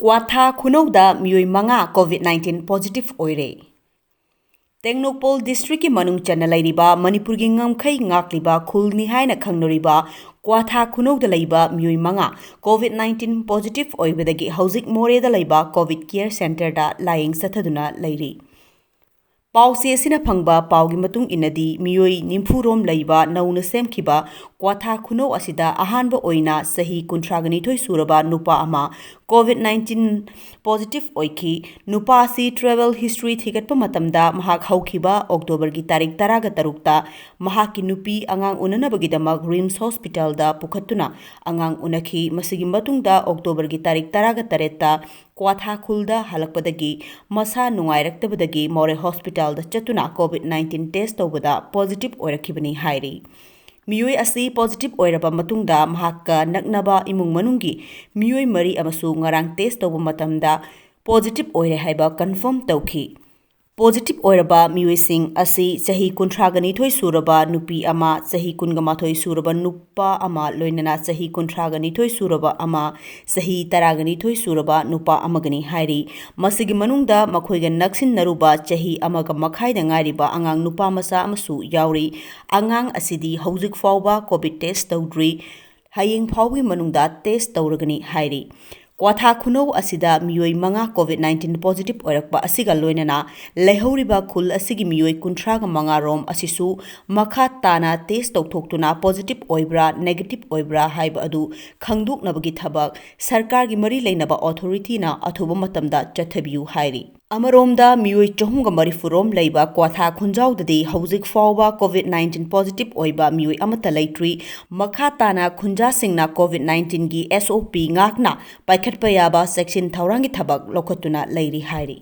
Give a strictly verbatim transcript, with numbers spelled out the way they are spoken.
ꯀ꯭ꯋꯥꯊꯥ ꯈꯨꯅꯧꯗ ꯃꯤꯑꯣꯏ ꯃꯉꯥ COVID nineteen positive ꯑꯣꯏꯔꯦ꯫ ꯇꯦꯡꯅꯧꯄꯜ districtꯀꯤ ꯃꯅꯨꯡ ꯆꯟꯅ ꯂꯩꯔꯤꯕ ꯃꯅꯤꯄꯨꯔꯒꯤ ꯉꯝꯈꯩ ꯉꯥꯛꯂꯤꯕ ꯈꯨꯜꯅꯤ ꯍꯥꯏꯅ ꯈꯪꯅꯔꯤꯕ ꯀ꯭ꯋꯥꯊꯥ ꯈꯨꯅꯧꯗ ꯂꯩꯕ ꯃꯤꯑꯣꯏ ꯃꯉꯥ COVID nineteen positive ꯑꯣꯏꯕꯗꯒꯤ ꯍꯧꯖꯤꯛ ꯃꯣꯔꯦꯗ ꯂꯩꯕ COVID care centreꯗ ꯂꯥꯌꯦꯡ ꯆꯠꯊꯗꯨꯅ ꯂꯩꯔꯤ꯫ ꯄꯥꯎꯆꯦ ꯑꯁꯤꯅ ꯐꯪꯕ ꯄꯥꯎꯒꯤ ꯃꯇꯨꯡ ꯏꯟꯅꯗꯤ, ꯃꯤꯑꯣꯏ ꯅꯤꯐꯨ ꯔꯣꯝ ꯂꯩꯕ ꯅꯧꯅ ꯁꯦꯝꯈꯤꯕ ꯀ꯭ꯋꯥꯊꯥ ꯈꯨꯅꯧ ꯑꯁꯤꯗ ꯑꯍꯥꯟꯕ ꯑꯣꯏꯅ ꯆꯍꯤ ꯀꯨꯟꯊ꯭ꯔꯥꯒ ꯅꯤꯊꯣꯏ ꯁꯨꯔꯕ ꯅꯨꯄꯥ ꯑꯃ COVID nineteen positive ꯑꯣꯏꯈꯤ꯫ ꯅꯨꯄꯥ ꯑꯁꯤ travel history ꯊꯤꯒꯠꯄ ꯃꯇꯝꯗ, ꯃꯍꯥꯛ ꯍꯧꯈꯤꯕ Octoberꯒꯤ ꯇꯥꯔꯤꯛ ꯇꯔꯥꯒ ꯇꯔꯨꯛꯇ ꯃꯍꯥꯛꯀꯤ ꯅꯨꯄꯤ ꯑꯉꯥꯡ ꯎꯅꯅꯕꯒꯤꯗꯃꯛ RIMS hospitalꯗ ꯄꯨꯈꯠꯇꯨꯅ ꯑꯉꯥꯡ ꯎꯅꯈꯤ꯫ ꯃꯁꯤꯒꯤ ꯃꯇꯨꯡꯗ Octoberꯒꯤ ꯇꯥꯔꯤꯛ ꯇꯔꯥꯒ ꯇꯔꯦꯠꯇ ꯀ꯭ꯋꯥꯊꯥ ꯈꯨꯜꯗ ꯍꯜꯂꯛꯄꯗꯒꯤ ꯃꯁꯥ ꯅꯨꯡꯉꯥꯏꯔꯛꯇꯕꯗꯒꯤ ꯃꯣꯔꯦ hospitalꯗ ꯆꯠꯇꯨꯅ COVID nineteen test ꯇꯧꯕꯗ positive ꯑꯣꯏꯔꯛꯈꯤꯕꯅꯤ ꯍꯥꯏꯔꯤ꯫ ꯃꯤꯑꯣꯏ ꯑꯁꯤ positive ꯑꯣꯏꯔꯕ ꯃꯇꯨꯡꯗ ꯃꯍꯥꯛꯀ ꯅꯛꯅꯕ ꯏꯃꯨꯡ ꯃꯅꯨꯡꯒꯤ ꯃꯤꯑꯣꯏ ꯃꯔꯤ ꯑꯃꯁꯨ ꯉꯔꯥꯡ test ꯇꯧꯕ ꯃꯇꯝꯗ positive ꯑꯣꯏꯔꯦ ꯍꯥꯏꯕ confirm ꯇꯧꯈꯤ꯫ Positive ꯑꯣꯏꯔꯕ ꯃꯤꯑꯣꯏꯁꯤꯡ ꯑꯁꯤ ꯆꯍꯤ ꯀꯨꯟꯊ꯭ꯔꯥꯒ ꯅꯤꯊꯣꯏ ꯁꯨꯔꯕ ꯅꯨꯄꯤ ꯑꯃ, ꯆꯍꯤ ꯀꯨꯟꯒ ꯃꯥꯊꯣꯏ ꯁꯨꯔꯕ ꯅꯨꯄꯥ ꯑꯃ, ꯂꯣꯏꯅꯅ ꯆꯍꯤ ꯀꯨꯟꯊ꯭ꯔꯥꯒ ꯅꯤꯊꯣꯏ ꯁꯨꯔꯕ ꯑꯃ, ꯆꯍꯤ ꯇꯔꯥꯒ ꯅꯤꯊꯣꯏ ꯁꯨꯔꯕ ꯅꯨꯄꯥ ꯑꯃꯒꯅꯤ ꯍꯥꯏꯔꯤ꯫ ꯃꯁꯤꯒꯤ ꯃꯅꯨꯡꯗ ꯃꯈꯣꯏꯒ ꯅꯛꯁꯤꯟꯅꯔꯨꯕ ꯆꯍꯤ ꯑꯃꯒ ꯃꯈꯥꯏꯗ ꯉꯥꯏꯔꯤꯕ ꯑꯉꯥꯡ ꯅꯨꯄꯥ ꯃꯆꯥ ꯑꯃꯁꯨ ꯌꯥꯎꯔꯤ꯫ ꯑꯉꯥꯡ ꯑꯁꯤꯗꯤ ꯍꯧꯖꯤꯛ ꯐꯥꯎꯕ COVID test ꯇꯧꯗ꯭ꯔꯤ꯫ ꯍꯌꯦꯡ ꯐꯥꯎꯕꯒꯤ ꯃꯅꯨꯡꯗ test ꯇꯧꯔꯒꯅꯤ ꯍꯥꯏꯔꯤ꯫ ꯀ꯭ꯋꯥꯊꯥ ꯈꯨꯅꯧ ꯑꯁꯤꯗ ꯃꯤꯑꯣꯏ ꯃꯉꯥ COVID nineteen positive ꯑꯣꯏꯔꯛꯄ ꯑꯁꯤꯒ ꯂꯣꯏꯅꯅ ꯂꯩꯍꯧꯔꯤꯕ ꯈꯨꯜ ꯑꯁꯤꯒꯤ ꯃꯤꯑꯣꯏ ꯀꯨꯟꯊ꯭ꯔꯥꯒ ꯃꯉꯥ ꯔꯣꯝ ꯑꯁꯤꯁꯨ ꯃꯈꯥ ꯇꯥꯅ test ꯇꯧꯊꯣꯛꯇꯨꯅ positive ꯑꯣꯏꯕ꯭ꯔꯥ negative ꯑꯣꯏꯕ꯭ꯔꯥ ꯍꯥꯏꯕ ꯑꯗꯨ ꯈꯪꯗꯣꯛꯅꯕꯒꯤ ꯊꯕꯛ ꯁꯔꯀꯥꯔꯒꯤ ꯃꯔꯤ ꯂꯩꯅꯕ authorityꯅ ꯑꯊꯨꯕ ꯃꯇꯝꯗ ꯆꯠꯊꯕꯤꯌꯨ ꯍꯥꯏꯔꯤ꯫ ꯑꯃꯔꯣꯝꯗ, ꯃꯤꯑꯣꯏ ꯆꯍꯨꯝꯒ ꯃꯔꯤꯐꯨ ꯔꯣꯝ ꯂꯩꯕ ꯀ꯭ꯋꯥꯊꯥ ꯈꯨꯟꯖꯥꯎꯗꯗꯤ ꯍꯧꯖꯤꯛ ꯐꯥꯎꯕ COVID nineteen positive ꯑꯣꯏꯕ ꯃꯤꯑꯣꯏ ꯑꯃꯠꯇ ꯂꯩꯇ꯭ꯔꯤ꯫ ꯃꯈꯥ ꯇꯥꯅ ꯈꯨꯟꯖꯥꯁꯤꯡꯅ COVID nineteenꯒꯤ SOP ꯉꯥꯛꯅ ꯄꯥꯏꯈꯠꯄ ꯌꯥꯕ ꯆꯦꯛꯁꯤꯟ ꯊꯧꯔꯥꯡꯒꯤ ꯊꯕꯛ ꯂꯧꯈꯠꯇꯨꯅ ꯂꯩꯔꯤ ꯍꯥꯏꯔꯤ꯫